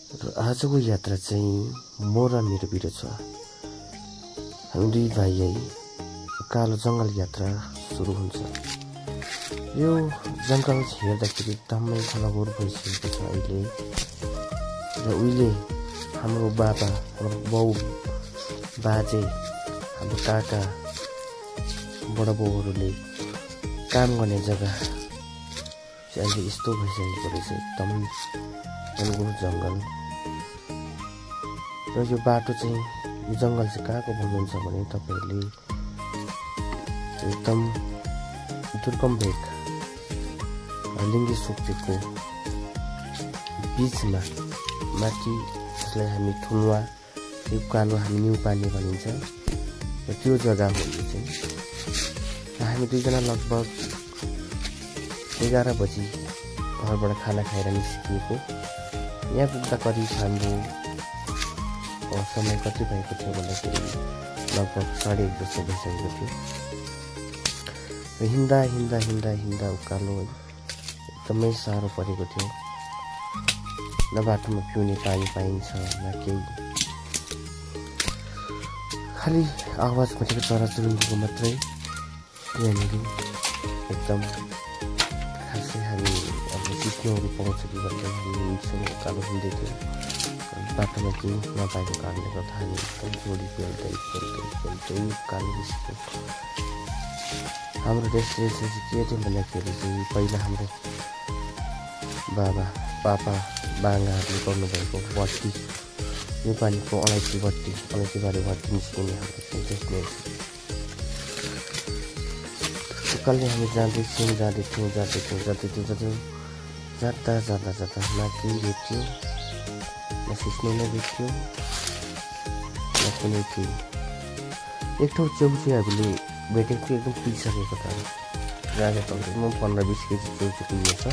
र आजको यात्रा चाहिँ म र मेरो बिरुवा हामी दुई भाइ है कालो जङ्गल यात्रा सुरु हुन्छ। यो जङ्गल हेर्दाखेरि एकदमै घनघोर भइसकेको छ अहिले। र उहिले हाम्रो बाबा, हाम्रो बाउ, बाजे, हाम्रो काका, बडाबाउहरूले काम गर्ने जग्गा चाहिँ अहिले यस्तो भइसकेको रहेछ, एकदम घनघोर जङ्गल। र यो बाटो चाहिँ, यो जङ्गल चाहिँ कहाँको भन्नुहुन्छ भने तपाईँहरूले एकदम दुर्गम भेग लिङ्गे सोक्पेको बिचमा माथि, जसलाई हामी ठुलुवा, यो कालो हामी न्युपाने भनिन्छ, र त्यो जग्गा हो यो चाहिँ। र हामी दुईजना लगभग 11 बजी घरबाट खाना खाएर निस्किएको। यहाँ पुग्दा करिब हाम्रो समय कति भएको थियो भन्दाखेरि लगभग 1:30 जस्तो भइसकेको थियो। र हिँड्दा हिँड्दा हिँड्दा हिँड्दा उकालो एकदमै साह्रो परेको थियो। न बाटोमा पिउने पानी पाइन्छ, न केही, खालि आवाज भनेको चराचुरुङ्गीको मात्रै। यहाँनिर एकदम खासै हामी अब सिक्नुहरू पाउँछ कि भन्दै हामी हिँड्छौँ, उकालो हिँड्दै थियौँ। बाटोमा केही नपाएको कारणले गर्दा हामी एकदम जोडी खेल्दै उकालो निस्क्यौँ। हाम्रो डेस्टिनेसन चाहिँ के थियो भन्दाखेरि चाहिँ पहिला हाम्रो बाबा, पापा, बाङ्गाहरूले गर्नुभएको भट्टी, नेपालीको अलैँचीबारी भट्टी निस्किने हाम्रो चाहिँ डेस्टिनेसन। उकालो हामी जाँदैथ्यौँ जाँदा न केही भेट्यो, न सिस्नो नै भेट्यो, न कुनै केही। एक ठाउँ चौची हामीले भेटेको थियो, एकदम पुगिसकेको छ। राजा तपाईँको 15-20 केजी चौची पुगेछ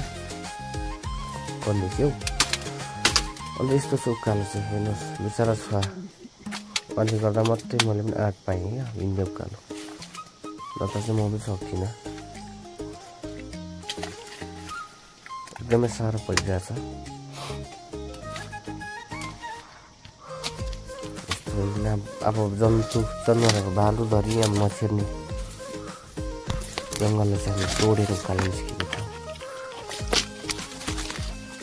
भन्दै थियो। अन्त यस्तो छ उकालो चाहिँ, हेर्नुहोस् बिचरा छ। अनि गर्दा मात्रै मैले पनि आँट पाएँ क्या हिँड्ने उकालो, नत्र चाहिँ म पनि सक्दिनँ। एकदमै साह्रो परिरहेछ। अब जनावरहरू भालुधरि अब नछेर्ने जङ्गललाई चाहिँ हामी तोडेर उकालो निस्केको छ।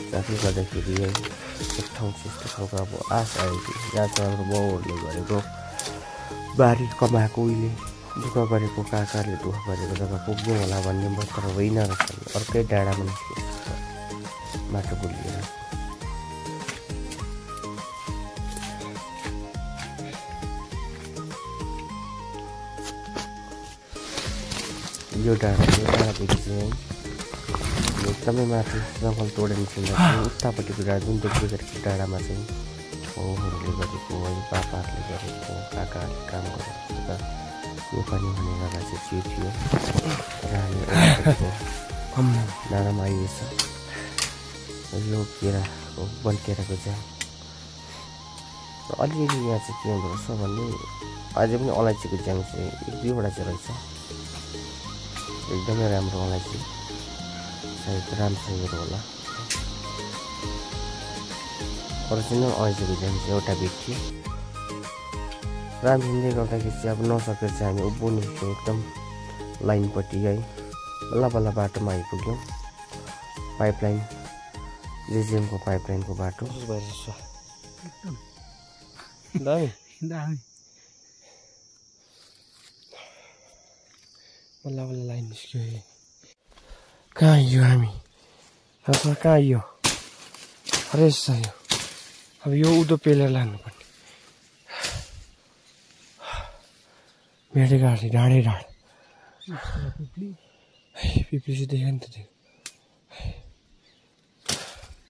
साथै गर्दाखेरि है एक ठाउँ चाहिँ यस्तो खालको अब आश आयो कि जहाँ चाहिँ हाम्रो बाउहरूले गरेको बारी कमाएको, उहिले दुःख गरेको, काकाले दुःख गरेको जग्गा पुग्ने होला भन्ने तर होइन रहेछ। अर्कै डाँडामा निस्केको छ माटो गुलिएर। यो डाँडादेखि चाहिँ एकदमै माथि जङ्गल तोडेर निस्किँदा चाहिँ उतापट्टिको डाँडा, जुन देख्दै गरेको डाँडामा चाहिँ बाउहरूले गरेको है, पापाहरूले गरेको, काकाहरूले काम गरेको नेपाली भन्ने जग्गा चाहिँ त्यो थियो। र हामी डाँडामा आइएछ। यो केराको बनकेराको चाहिँ अलिअलि यहाँ चाहिँ के हुँदो रहेछ भन्ने, अझै पनि अलैँचीको च्याङ चाहिँ 1-2वटा चाहिँ रहेछ। एकदमै राम्रो अलैँची, सायद रामसाईहरू होला। ओरिजिनल अलैँचीको च्याङ चाहिँ एउटा भेट्यो। र हामी हिँड्दै गर्दाखेरि चाहिँ अब नसकेर चाहिँ हामी उभो निस्क्यौँ एकदम लाइनपट्टि है। बल्ल बाटोमा आइपुग्यौँ। पाइपलाइन, जेजिएमको पाइपलाइनको बाटो दामी। बल्ल लाइन निस्क्यो। कहाँ आइयो हामी? कहाँ आइयो? फ्रेस छ यो। अब यो उँधो पेलेर लानुपर्ने। भेटेको ढाडै ढाड पिप्ली सिधै नि त त्यो।